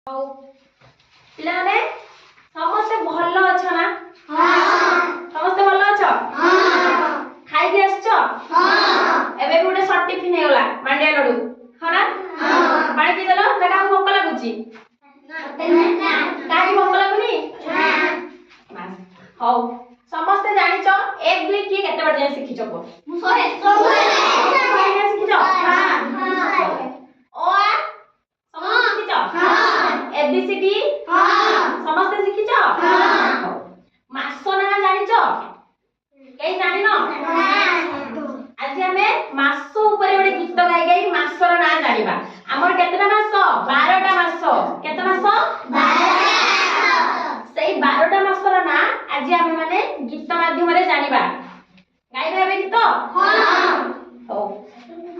ହଉ ପିଲାମାନେ, ସମସ୍ତେ ଭଲ ଅଛ ନା? ସମସ୍ତେ ଭଲ ଅଛ? ଖାଇକି ଆସିଛ? ଏବେ ବି ଗୋଟେ ସର୍ଟ ଟିଫିନ ହେଇଗଲା, ମାଣ୍ଡିଆ ଲଡୁ, ହଁ ନା? ପାଣି ପିଇଦେଲ ନା? କାହାକୁ ଭୋକ ଲାଗୁଛି? କାହାକି ଭୋକ ଲାଗୁନି? ବାସ୍, ହଉ। ସମସ୍ତେ ଜାଣିଛ 1 2 କିଏ କେତେ ବାଟ ଯାଏଁ ଶିଖିଛ କୁହ। 100। 100 ଯାଏଁ ଶିଖିଛ? ଅ ଆ ସମସ୍ତେ ଶିଖିଛ? ଏ ବି ସି ଡି ସମସ୍ତେ ଶିଖିଛ? ହଉ। ମାସ ନାଁ ଜାଣିଛ? କେହି ଜାଣିନ? ଆଜି ଆମେ ମାସ ଉପରେ ଗୋଟେ ଗୀତ ଗାଇ ଗାଇ ମାସର ନାଁ ଜାଣିବା। ଆମର କେତେଟା ମାସ? 12ଟା ମାସ। କେତେ ମାସ? ସେଇ 12ଟା ମାସର ନାଁ ଆଜି ଆମେ ମାନେ ଗୀତ ମାଧ୍ୟମରେ ଜାଣିବା। ଗାଇବା ଏବେ ଗୀତ? ହଉ।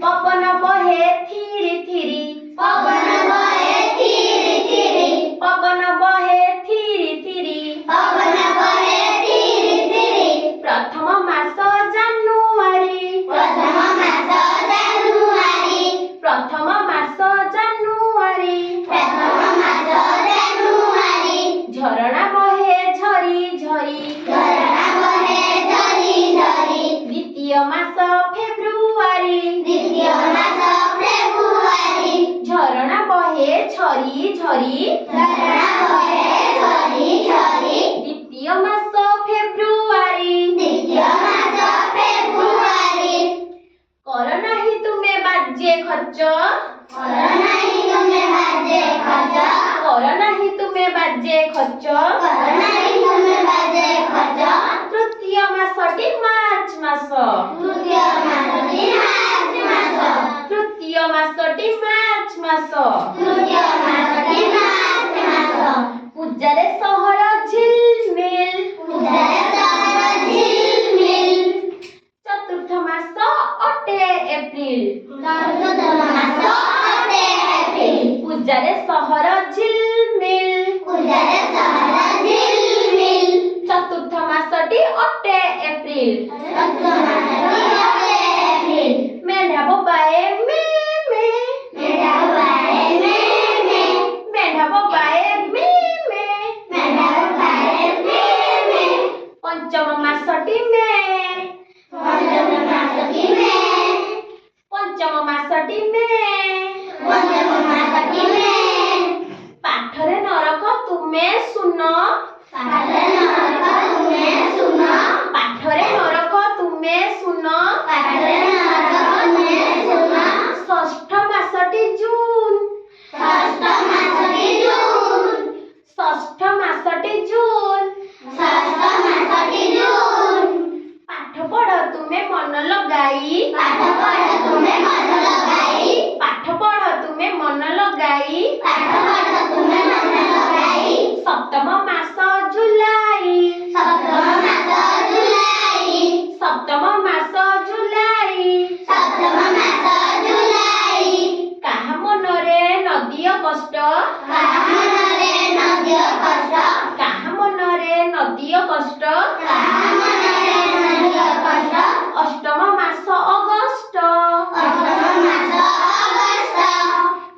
ପବନ ବହେ ଥିରି ଥିରି, ପବନ ବହେ ଥିରି ଥିରି, ପବନ ବହେ ଥିରି ଥିରି, ପବନ ବହେ ଥିରି ଥିରି, ପ୍ରଥମ ମାସ ଜାନୁଆରୀ, ପ୍ରଥମ ମାସ ଜାନୁଆରୀ, ପ୍ରଥମ ମାସ ଜାନୁଆରୀ, ପ୍ରଥମ ମାସ ଜାନୁଆରୀ, ଝରଣା ବହେ ଝରି ଝରି, ଝରଣା ବହେ ଝରି ଝରି, ଦ୍ୱିତୀୟ ମାସ ଫେବୃଆରୀ, ଦ୍ୱିତୀୟ ମାସ ଫେବୃଆରୀ, ଝରଣା ବହେ ଝରି ଝରି, ଝରଣା ବହେ ଝରି ଝରି, ଦ୍ୱିତୀୟ ମାସ ଫେବୃଆରୀ, ଦ୍ୱିତୀୟ ମାସ ଫେବୃଆରୀ, କର ନାହିଁ ତୁମେ ବାଜେ ଖର୍ଚ୍ଚ, କର ନାହିଁ ତୁମେ ବାଜେ ଖର୍ଚ୍ଚ, କର ନାହିଁ ତୁମେ ବାଜେ ଖର୍ଚ୍ଚ, କର ନାହିଁ ତୁମେ ବାଜେ ଖର୍ଚ୍ଚ, ତୃତୀୟ ମାସଟି ମାର୍ଚ୍ଚ ମାସ, ତୃତୀୟ ମାସଟି ମାର୍ଚ୍ଚ ମାସ, ତୃତୀୟ ମାସଟି ମାର୍ଚ୍ଚ ମାସ, ତୃତୀୟ ମାସଟି ମାର୍ଚ୍ଚ ମାସ, ପୂଜାରେ ସହର ଝିଲମିଲ, ପୂଜାରେ ସହର ଝିଲମିଲ, ଚତୁର୍ଥ ମାସ ଅଟେ ଏପ୍ରିଲ, ଚତୁର୍ଥ ମାସ ଅଟେ ଏପ୍ରିଲ, ପୂଜାରେ ସହର ଝିଲମିଲ, ପୂଜାରେ ସହର ଝିଲମିଲ, ଚତୁର୍ଥ ମାସଟି ଅଟେ ଏପ୍ରିଲ, ଚତୁର୍ଥ ମାସଟି ଅଟେ ଏପ୍ରିଲ, ମେଣ୍ଢା ବୋବାଏ ମେ ମେ, ମେଣ୍ଢା ବୋବାଏ ମେ ମେ, ମେଣ୍ଢା ବୋବାଏ ମେ ମେ, ମେଣ୍ଢା ବୋବାଏ ମେ ମେ, ପଞ୍ଚମ ମାସଟି ମେ, ପଞ୍ଚମ ମାସଟି ମେ, ପଞ୍ଚମ ମାସଟି ମେ, ପଞ୍ଚମ ମାସଟି ମେ, ପାଠରେ ନ ରଖ ତୁମେ ଶୂନ, ପାଠରେ ନ ରଖ ତୁମେ ଶୂନ, ପାଠରେ ନ ରଖ ତୁମେ ଶୂନ, ପାଠରେ ନ ରଖ ତୁମେ ଶୂନ, ଷଷ୍ଠ ମାସଟି ଜୁନ, ଷଷ୍ଠ ମାସଟି ଜୁନ, ଷଷ୍ଠ ମାସଟି ଜୁନ, ଷଷ୍ଠ ମାସଟି ଜୁନ, ପାଠ ପଢ ତୁମେ ମନ ଲଗାଇ, ପାଠ ପଢ ତୁମେ ମନ ଲଗାଇ, ପାଠ ପଢ ତୁମେ ମନ ଲଗାଇ, ପାଠ ପଢ ତୁମେ ମନ ଲଗାଇ, ସପ୍ତମ ମାସ ଜୁଲାଇ, ସପ୍ତମ ମାସ ଜୁଲାଇ, ସପ୍ତମ ମାସ ଜୁଲାଇ, ସପ୍ତମ ମାସ ଜୁଲାଇ, କାହା ମନରେ ନ ଦିଅ କଷ୍ଟ, କାହା ମନରେ ନ ଦିଅ କଷ୍ଟ, କାହା ମନରେ ନ ଦିଅ କଷ୍ଟ, କାହା ମନରେ ନ ଦିଅ କଷ୍ଟ, ଅଷ୍ଟମ ମାସ ଅଗଷ୍ଟ, ଅଷ୍ଟମ ମାସ ଅଗଷ୍ଟ,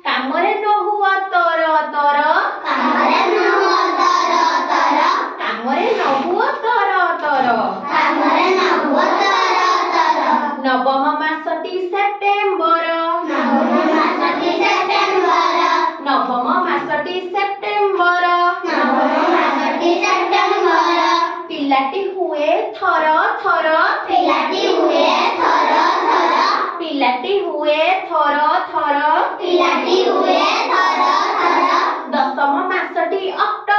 କାମରେ ନ ହୁଅ ତର ତର, କାମରେ ନ ହୁଅ ତର ତର, କାମରେ ନ ହୁଅ ତର ତର, କାମରେ ନ ହୁଅ ତର ତର, ନବମ ମାସଟି ସେପ୍ଟେମ୍ବର, ନବମ ମାସଟି ସେପ୍ଟେମ୍ବର, ନବମ ମାସଟି ସେପ୍ଟେମ୍ବର, ନବମ ମାସଟି ସେପ୍ଟେମ୍ବର, ପିଲାଟି ହୁଏ ଥର ଥର, ପିଲାଟି ହୁଏ ଥର ଥର, ପିଲାଟି ହୁଏ ଥର ଥର, ପିଲାଟି ହୁଏ ଥର ଥର, ଦଶମ ମାସଟି ଅକ୍ଟୋବର।